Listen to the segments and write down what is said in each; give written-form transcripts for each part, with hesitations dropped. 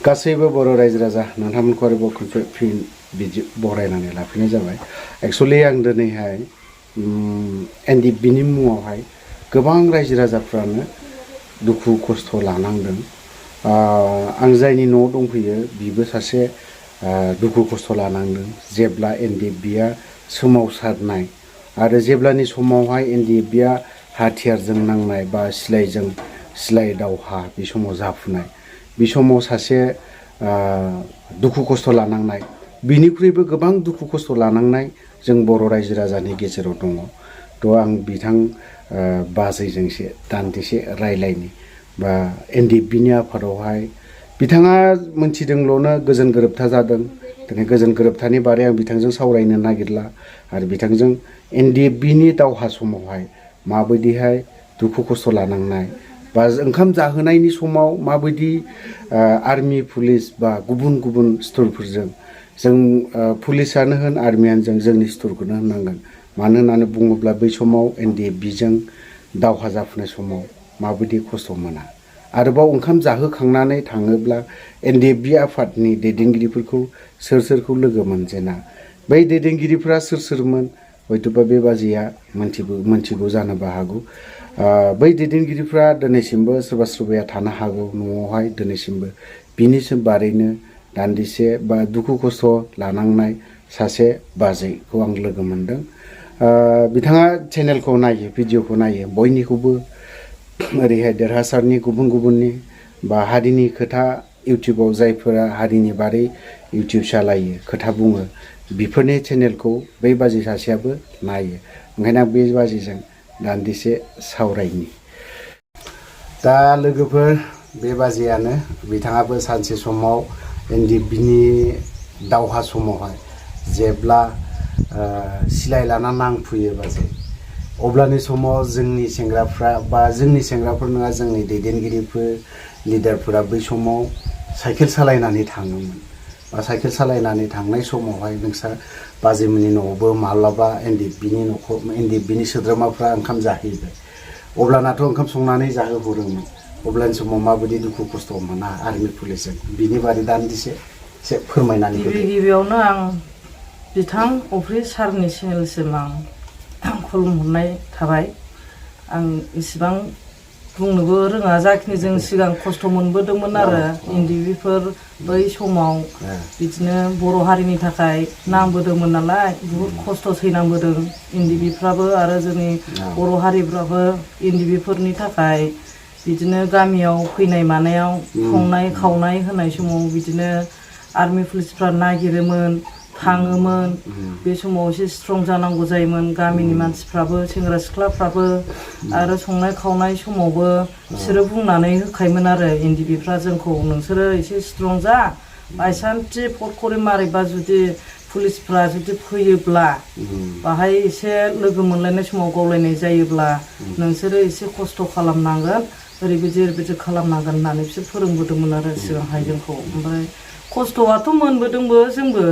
गासैबो बर' रायजो राजा नोंथांमोनखौ आरोबाव फिन बिदि बरायनानै लाफिननाय जाबाय। एक्सुवेलि आं दिनैहाय एनडिएफबिनि मुङावहाय गोबां रायजो राजाफ्रानो दुखु खस्थ' लानांदों। आं जायनि न'आव दंफैयो बिबो सासे दुखु खस्थ' लानांदों जेब्ला एनडिएफबिया सोमावसारनाय आरो जेब्लानि समावहाय एनडिएफबिया हाथियारजों नांनाय बा सिलाइ दावहा बे समाव जाफुनाय बे समाव सासे दुखु खस्थ' लानांनाय बिनिख्रुइबो गोबां दुखु खस्थ' लानांनाय जों बर' रायजो राजानि गेजेराव दङ। थ' आं बिथां बाजैजोंसो दान्दिसे रायलायनि बा एनडिएफबिनि आफादावहाय बिथाङा मोनथिदोंल'नो गोजोन गोरोबथा जादों। दिनै गोजोन गोरोबथानि बारै आं बिथांजों सावरायनो नागिरला आरो बिथांजों एनडिएफबिनि दावहा समावहाय माबायदिहाय दुखु खस्थ' लानांनाय बा ओंखाम जाहोनायनि समाव माबायदि आर्मि पुलिस बा गुबुन स्टरफोरजों जों पुलिसानो होन आर्मियानो जोंनि स्टरखौनो होननांगोन। मानो होननानै बुङोब्ला बै समाव एनडिएफबिजों दावहा जाफुनाय समाव माबायदि खस्थ' मोना। आरोबाव ओंखाम जाहोखांनानै थाङोब्ला एनडिएफबि आफादनि दैदेनगिरिफोरखौ सोरखौ लोगो मोनजेना बै दैदेनगिरिफ्रा सोरमोन हयथ'बा बे बाजिया मोनथिगौ जानोबो हागौ। बै दैदेनगिरिफ्रा दिनैसिमबो सोरबाया थानो हागौ न'आवहाय दिनैसिमबो बिनि बारैनो दान्दिसे बा दुखु खस्थ' लानांनाय सासे बाजैखौ आं लोगो मोनदों। बिथाङा चेनेलखौ नायो भिडिअखौ नायो बयनिखौबो ओरैहाय देरहासारनि गुबुननि बा हारिनि खोथा इउटुबाव जायफोरा हारिनि बारै इउटुब सालायो खोथा बुङो बेफोरनि चेनेलखौ बै बाजै सासेयाबो नायो। ओंखायनो आं बे बाजैजों दान्दिसे सावरायनि। दा लोगोफोर बे बाजैयानो बिथाङाबो सानसे समाव एनडिएफबिनि दावहा समावहाय जेब्ला सिलाइ लाना नांफैयो बाजै अब्लानि समाव जोंनि सेंग्राफोर नङा जोंनि दैदेनगिरिफोर लिडारफोरा बै समाव साइकेल सालायनानै थाङोमोन बा साइकेल सालायनानै थांनाय समावहाय नोंसा बाजैमोननि न'आवबो माब्लाबा एनडिएफबिनि सोद्रोमाफ्रा ओंखाम जाहैबाय। अब्लानाथ' ओंखाम संनानै जाहोहरोमोन। अब्लानि समाव माबायदि दुखु खस्थ' मोना आर्मि पुलिसजों बिनि बारै दान्दिसे एसे फोरमायनानै होदो। गिबियावनो आं बिथां अफ्रि सारनि चेनेलसिम आं खुलुमहरनाय थाबाय। आं इसिबां बुंनोबो रोङा जाखिनि जों सिगां खस्थ' मोनबोदोंमोन आरो एनडिएफबिफोर बै समाव बिदिनो बर' हारिनि थाखाय नांबोदोंमोन नालाय बुहुद खस्थ' सैनांबोदों एनडिएफबिफ्राबो आरो जोंनि बर' हारिफ्राबो एनडिएफबिफोरनि थाखाय बिदिनो गामियाव फैनाय मानायाव संनाय खावनाय होनाय समाव बिदिनो आर्मि पुलिसफ्रा नागिरोमोन थाङोमोन। बे समाव एसे स्ट्रं जानांगौ जायोमोन गामिनि मानसिफ्राबो सेंग्रा सिख्लाफ्राबो आरो संनाय खावनाय समावबो बिसोरो बुंनानै होखायोमोन आरो एनडिएफबिफ्रा जोंखौ नोंसोरो एसे स्ट्रं जा बायसान्सि फटखरि मारैबा जुदि पुलिसफ्रा जुदि फैयोब्ला बाहाय एसे लोगो मोनलायनाय समाव गावलायनाय जायोब्ला नोंसोरो एसे खस्थ' खालामनांगोन ओरैबायदि खालामनांगोन होननानै बिसोर फोरोंबोदोंमोन आरो सिगांहाय जोंखौ। ओमफ्राय खस्थ'आथ' मोनबोदोंबो जोंबो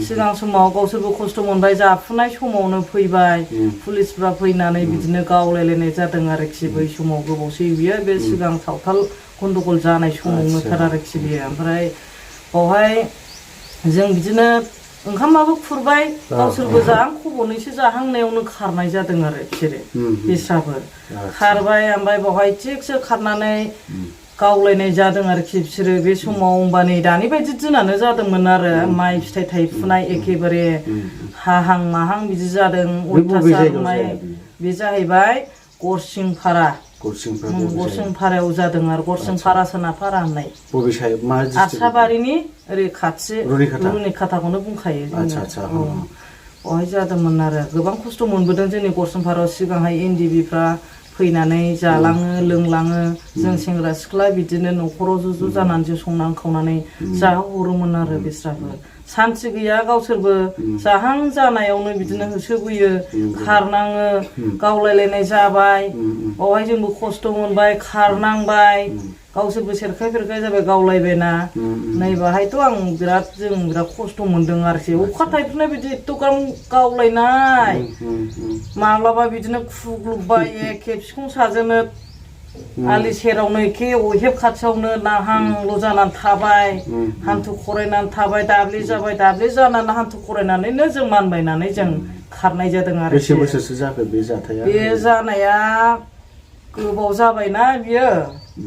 सिगां समाव गावसोरबो खस्थ' मोनबाय जाफुनाय समावनो फैबाय पुलिसफ्रा फैनानै बिदिनो गावलायलायनाय जादों आरोखि। बै समाव गोबावसै बियो बे सिगां सावथाल गन्दगल जानाय समावनोथार आरोखि बियो। ओमफ्राय बावहाय जों बिदिनो ओंखामाबो खुरबाय गावसोरबो खब'नैसो जाहांनायावनो खारनाय जादों आरो बिस्राबो खारबाय। ओमफ्राय बावहाय थिगसो खारनानै गावलायनाय जादों आरोखि बिसोरो बे समाव होमबा नै दानि बायदि दिनानो जादोंमोन आरो माइ फिथाइ थाइफुनाय एखेबारे हाहां माहां बिदि जादों अयथासार माइ। बे जाहैबाय गरसिंफारायाव जादों आरो गरसिंफारा सोनाफारा होननाय आरसाबारिनि ओरै खाथि रुनिखाथाखौनो बुंखायो जोङो। बेवहाय जादोंमोन आरो गोबां खस्थ' मोनबोदों जोंनि गरसिंफारायाव। सिगांहाय एनडिएफबिफ्रा फैनानै जालाङो लोंलाङो जों सेंग्रा सिख्ला बिदिनो न'खराव ज' जानानैसो संनानै खावनानै जाहोहरोमोन आरो बिस्राबो सान्थि गैया गावसोरबो जाहां जानायावनो बिदिनो होसोबोयो खारनाङो गावलायलायनाय जाबाय। बावहाय जोंबो खस्थ' मोनबाय खारनांबाय गावसोरबो सेरखाय फेरखाय जाबाय गावलायबायना नै बाहायथ' जों बिराद खस्थ' मोनदों आरोखि। अखा थाइफ्रिनाय बिदि एथ'गाम गावलायनाय माब्लाबा बिदिनो खुग्लुबबाय एखे बिखुं साजोंनो आलि सेरावनो एखे अहेब खाथियावनो नाहांल' जानानै थाबाय हान्थु खरायनानै थाबाय दाब्ले जानानै हान्थु खरायनानैनो जों मानबायनानै जों खारनाय जादों आरो बेसे बोसोरसो जाखो बे जाथाया बे जानाया गोबाव जाबायना बियो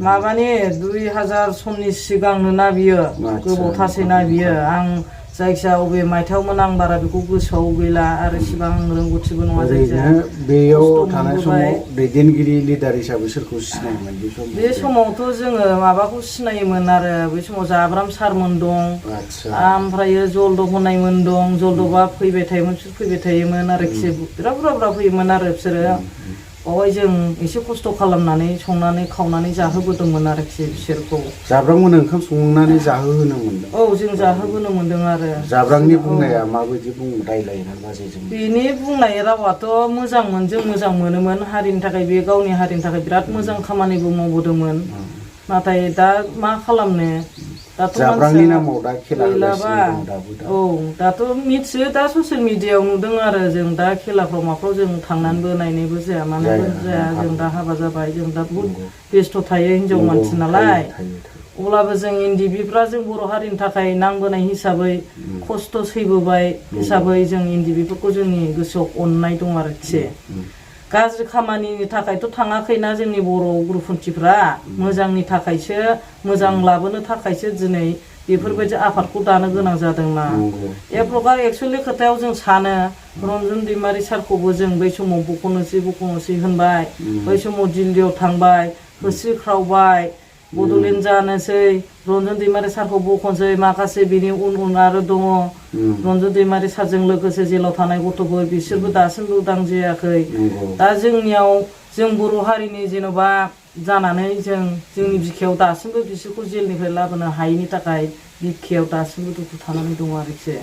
माबानि 2000 सननि सिगांनो ना बियो गोबावथारसैना बियो आं जायखिया अबे मायथाइयावमोन आं बारा बेखौ गोसोआव गैला आरो इसिबां रोंगौथिबो नङा जायखिया बेयाव थानाय समाव दैदेनगिरि लिडार हिसाबै सोरखौ सिनायोमोन बे समावथ' जोङो माबाखौ सिनायोमोन आरो बै समाव जाब्राम सारमोन दं ओमफ्रायो जलद' होनायमोन दं जलद'बा फैबाय थायोमोन बिसोर फैबाय थायोमोन आरोखि बिराद बुरजा फैयोमोन आरो बिसोरो बावहाय जों एसे खस्थ' खालामनानै संनानै खावनानै जाहोबोदोंमोन आरोखि बिसोरखौ जाब्रांमोन ओंखाम संनानै जाहोहोनो मोनदों औ जों जाहोबोनो मोनदों आरो जाब्रांनि बुंनाया माबायदि रायलायोमोन बाजैजों बेनि बुंनाय रावाथ' मोजांमोन जों मोजां मोनोमोन हारिनि थाखाय बे गावनि हारिनि थाखाय बिराद मोजां खामानिबो मावबोदोंमोन नाथाय दा मा खालामनो दाथ' जाब्रांनि नामाव दा खेला गैलाबा औ दाथ' मिथियो दा ससियेल मिडियायाव नुदों आरो जों दा खेलाफ्राव माफ्राव जों थांनानैबो नायनायबो जाया मानोबो जाया जों दा हाबा जाबाय जों दा बहुद बेस्थ' थायो हिनजाव मानसि नालाय अब्लाबो जों ndfbफ्रा जों बर' हारिनि थाखाय नांबोनाय हिसाबै खस्थ' सैबोबाय हिसाबै जों ndfbफोरखौ जोंनि गोसोआव अननाय दं आरोखि गाज्रि खामानिनि थाखायथ' थाङाखैना जोंनि बर' गुरुफुन्थिफ्रा मोजांनि थाखायसो मोजां लाबोनो थाखायसो दिनै बेफोरबायदि आफादखौ दानो गोनां जादोंना एक प्रकार एक्सुवेलि खोथायाव जों सानो रन्जन दैमारि सारखौबो जों बै समाव बख'नोसै होनबाय बै समाव दिल्लीयाव थांबाय होस्रिख्रावबाय बड'लेण्ड जानोसै रन्जन दैमारि सारखौ बख'नोसै माखासे बिनि उन आरो दङ रन्जन दैमारि सारजों लोगोसे जेलाव थानाय गथ'फोर बिसोरबो दासिमबो उदां जायाखै दा जोंनियाव जों बर' हारिनि जेन'बा जानानै जोंनि बिखायाव दासिमबो बिसोरखौ जेलनिफ्राय लाबोनो हायैनि थाखाय बिखायाव दासिमबो दुखु थानानै दङ आरोखि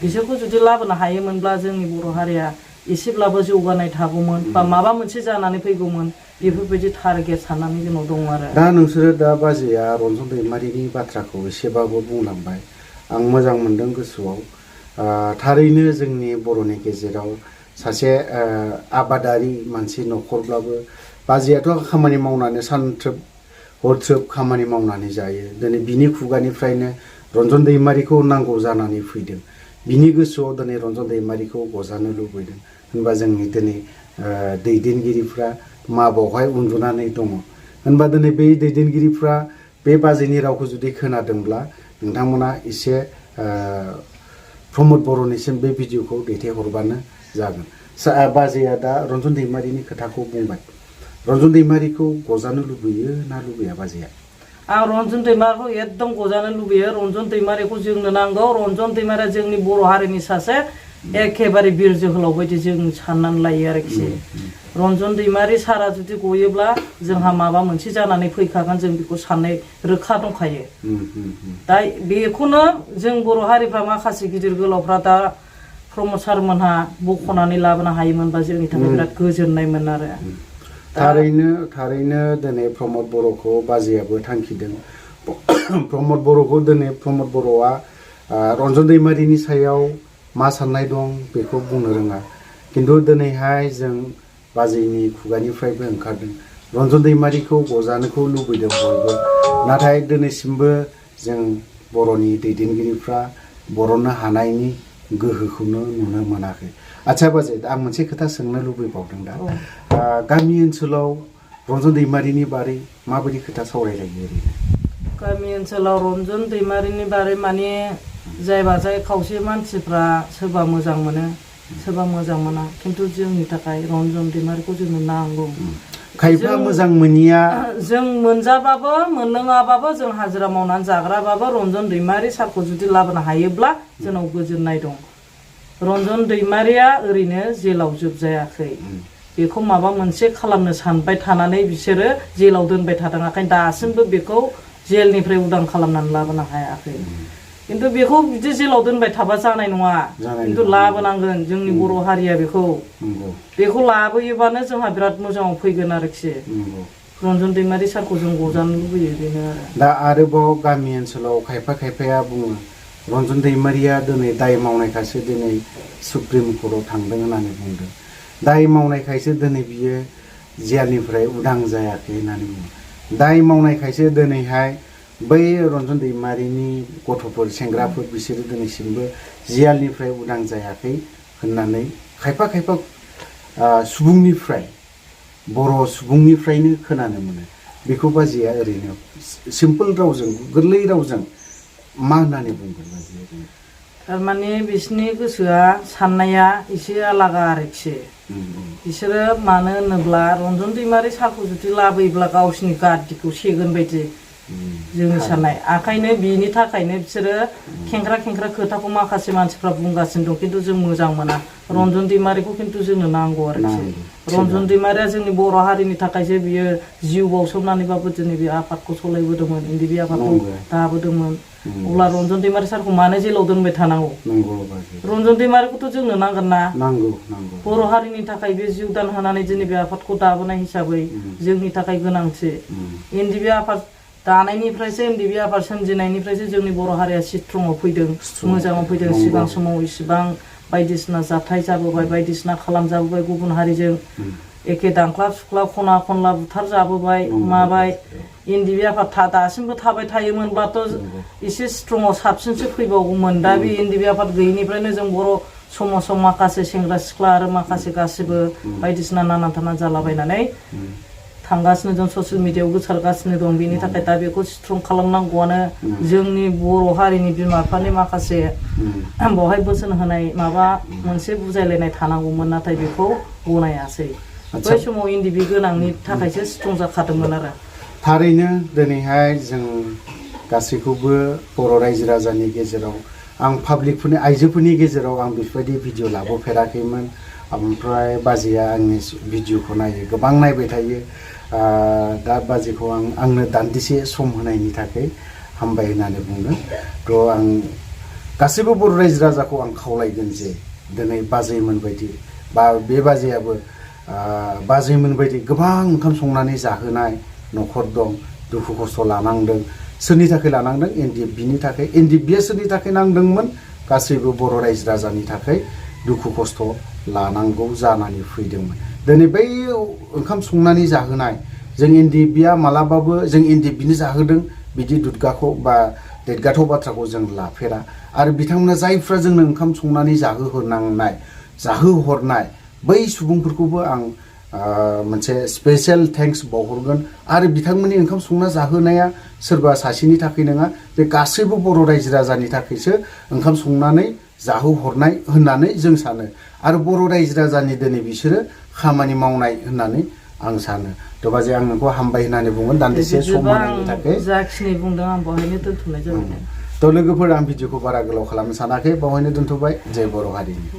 बिसोरखौ जुदि लाबोनो हायोमोनब्ला जोंनि बर' हारिया एसेब्लाबो जौगानाय थागौमोन बा माबा मोनसे जानानै फैगौमोन बेफोरबायदि टारगेट साननानै जोंनाव दङ आरो दा नोंसोरो दा बाजैया रन्जन दैमारिनि बाथ्राखौ एसेबाबो बुंलांबाय आं मोजां मोनदों गोसोआव थारैनो जोंनि बर'नि गेजेराव सासे आबादारि मानसि न'खरब्लाबो बाजैयाथ' खामानि मावनानै सानथ्रोब हरथ्रोब खामानि मावनानै जायो दिनै बिनि खुगानिफ्रायनो रन्जन दैमारिखौ नांगौ जानानै फैदों बिनि गोसोआव दिनै रन्जन दैमारिखौ गजानो लुबैदों होनबा जोंनि दिनै दैदेनगिरिफ्रा माबावहाय उन्दुनानै दङ होनबा दिनै बे दैदेनगिरिफ्रा बे बाजैनि रावखौ जुदि खोनादोंब्ला नोंथांमोना एसे प्रमद बर'निसिम बे भिडिअखौ दैथायहरबानो जागोन बाजैया दा रन्जन दैमारिनि खोथाखौ बुंबाय रन्जन दैमारिखौ गजानो लुबैयो ना लुबैया बाजैया आं रन्जन दैमारिखौ एकदम गजानो लुबैयो रन्जन दैमारिखौ जोंनो नांगौ रन्जन दैमारिया जोंनि बर' हारिनि सासे एखेबारे बिर जोहोलाव बायदि जों साननानै लायो आरोखि रन्जन दैमारि सारा जुदि गयोब्ला जोंहा माबा मोनसे जानानै फैखागोन जों बेखौ साननाय रोखा दंखायो दा बेखौनो जों बर' हारिफ्रा माखासे गिदिर गोलावफ्रा दा प्रमद सारमोनहा बख'नानै लाबोनो हायोमोनबा जोंनि थाखाय बिराद गोजोननायमोन आरो थारैनो दिनै प्रमद बर'खौ बाजैयाबो थांखिदों प्रमद बर'खौ दिनै प्रमद बर'आ रन्जन दैमारिनि सायाव मा साननाय दं बेखौ बुंनो रोङा खिन्थु दिनैहाय जों बाजैनि खुगानिफ्रायबो ओंखारदों रन्जन दैमारिखौ गजानोखौ लुबैदों बयबो नाथाय दिनैसिमबो जों बर'नि दैदेनगिरिफ्रा बरननो हानायनि गोहोखौनो नुनो मोनाखै आच्छा बाजै आं मोनसे खोथा सोंनो लुबैबावदों दा गामि ओनसोलाव रन्जन दैमारिनि बारै माबायदि खोथा सावरायलायो ओरैनो गामि ओनसोलाव रन्जन दैमारिनि बारै माने जाय खावसे मानसिफ्रा सोरबा मोजां मोनो सोरबा मोजां मोना खिन्थु जोंनि थाखाय रन्जन दैमारिखौ जोंनो नांगौ खायफा मोजां मोनिया जों मोनजाबाबो मोनलोङाबाबो जों हाजिरा मावनानै जाग्राबाबो रन्जन दैमारि सारखौ जुदि लाबोनो हायोब्ला जोंनाव गोजोननाय दं रन्जन दैमारिया ओरैनो जेलाव जोबजायाखै बेखौ माबा मोनसे खालामनो सानबाय थानानै बिसोरो जेलाव दोनबाय थादों ओंखायनो दासिमबो बेखौ जेलनिफ्राय उदां खालामनानै लाबोनो हायाखै खिन्थु बेखौ बिदि जेलाव दोनबाय थाबा जानाय नङा खिन्थु लाबोनांगोन जोंनि बर' हारिया बेखौ लाबोयोबानो जोंहा बिराद मोजाङाव फैगोन आरोखि रन्जन दैमारि सारखौ जों गजानो लुबैयो बेनो आरो दा आरोबाव गामि ओनसोलाव खायफाया बुङो रन्जन दैमारिया दिनै दाय मावनायखायसो दिनै सुप्रिम कर्टआव थांदों होननानै बुंदों दाय मावनायखायसो दिनै बियो जेलनिफ्राय उदां जायाखै होननानै बुङो। दाय मावनायखायसो दिनैहाय बै रन्जन दैमारिनि गथ'फोर सेंग्राफोर बिसोरो दिनैसिमबो जेलनिफ्राय उदां जायाखै होननानै खायफा खायफा सुबुंनिफ्राय बर' सुबुंनिफ्रायनो खोनानो मोनो। बेखौ बाजैया ओरैनो सिम्पोल रावजों गोरलै रावजों मा होननानै बुंगोन बाजैया ओरैनो? थारमाने बिसोरनि गोसोआ साननाया एसे आलादा आरोखि। बिसोरो मानो होनोब्ला रन्जन दैमारि सारखौ जुदि लाबोयोब्ला गावसिनि गादिखौ सेगोन बायदि जोंनि साननाय। ओंखायनो बिनि थाखायनो बिसोरो खेंख्रा खेंख्रा खोथाखौ माखासे मानसिफ्रा बुंगासिनो दं, खिन्थु जों मोजां मोना। रन्जन दैमारिखौ खिन्थु जोंनो नांगौ आरोखि। रन्जन दैमारिया जोंनि बर' हारिनि थाखायसो बियो जिउ बावसोमनानैबाबो दिनै बे आफादखौ सलायबोदोंमोन, ndfb आफादखौ दाबोदोंमोन। अब्ला रन्जन दैमारि सारखौ मानो जेलाव दोनबाय थानांगौ? रन्जन दैमारिखौथ' जोंनो नांगोन ना। बर' हारिनि थाखाय बे जिउ दान होनानै दिनै बे आफादखौ दाबोनाय हिसाबै जोंनि थाखाय गोनांथि। ndfb आफाद दानायनिफ्रायसो, ndfb आफाद सोमजिनायनिफ्रायसो जोंनि बर' हारिया स्ट्रंआव फैदों, मोजाङाव फैदों। सिगां समाव इसिबां बायदिसिना जाथाय जाबोबाय, बायदिसिना खालामजाबोबाय गुबुन हारिजों, एखे दांख्ला सुख्ला खना खनला बुथार जाबोबाय माबाय। ndfb आफाद दासिमबो थाबाय थायोमोनब्लाथ' एसे स्ट्रंआव साबसिनसो फैबावगौमोन। दा बे ndfb आफाद गैयिनिफ्रायनो जों बर' समाजाव माखासे सेंग्रा सिख्ला आरो माखासे गासिबो बायदिसिना नाना थाना जालाबायनानै थांगासिनो दं, ससियेल मिडियायाव गोसारगासिनो दं। बेनि थाखाय दा बेखौ स्ट्रं खालामनांगौआनो जोंनि बर' हारिनि बिमा बिफानि माखासे बेवहाय बोसोन होनाय माबा मोनसे बुजायलायनाय थानांगौमोन, नाथाय बेखौ गनायासै। बै समाव ndfb गोनांनि थाखायसो स्ट्रं जाखादोंमोन आरो। थारैनो दिनैहाय जों गासैखौबो बर' रायजो राजानि गेजेराव, आं पाब्लिकफोरनि आइजोफोरनि गेजेराव आं बेफोरबायदि भिडिअ लाबोफेराखैमोन। ओमफ्राय बाजैया आंनि भिडिअखौ नायो, गोबां नायबाय थायो। दा बाजैखौ आंनो दान्दिसे सम होनायनि थाखाय हामबाय होननानै बुंदों। थ' आं गासैबो बर' रायजो राजाखौ आं खावलायगोन जे दिनै बाजैमोन बायदि बा बे बाजैयाबो बाजैमोन बायदि गोबां ओंखाम संनानै जाहोनाय न'खर दं, दुखु खस्थ' लानांदों। सोरनि थाखाय लानांदों? ndfbनि थाखाय। ndfbया सोरनि थाखाय नांदोंमोन? गासैबो बर' रायजो राजानि थाखाय दुखु खस्थ' लानांगौ जानानै फैदोंमोन। दिनै बै ओंखाम संनानै जाहोनाय, जों ndfbया मालाबाबो जों ndfbनो जाहोदों बिदि दुग्गाखौ बा देरगाथाव बाथ्राखौ जों लाफेरा। आरो बिथांमोना जायफ्रा जोंनो ओंखाम संनानै जाहोहरनाय बै सुबुंफोरखौबो आं मोनसे स्पेसियेल थेंक्स बावहरगोन। आरो बिथांमोननि ओंखाम संना जाहोनाया सोरबा सासेनि थाखाय नङा, बे गासैबो बर' रायजो राजानि थाखायसो ओंखाम संनानै जाहोहरनाय होननानै जों सानो। आरो बर' रायजो राजानि दिनै बिसोरो खामानि मावनाय होननानै आं सानो। थ' बाजै आं नोंखौ हामबाय होननानै बुंगोन दान्दिसे सम होनायनि थाखाय। जाखिनि बुंदों आं बेवहायनो दोनथ'नाय जाबाय। थ' लोगोफोर, आं भिडिअखौ बारा गोलाव खालामनो सानाखै, बावहायनो दोनथ'बाय। जय बर' हारिनि।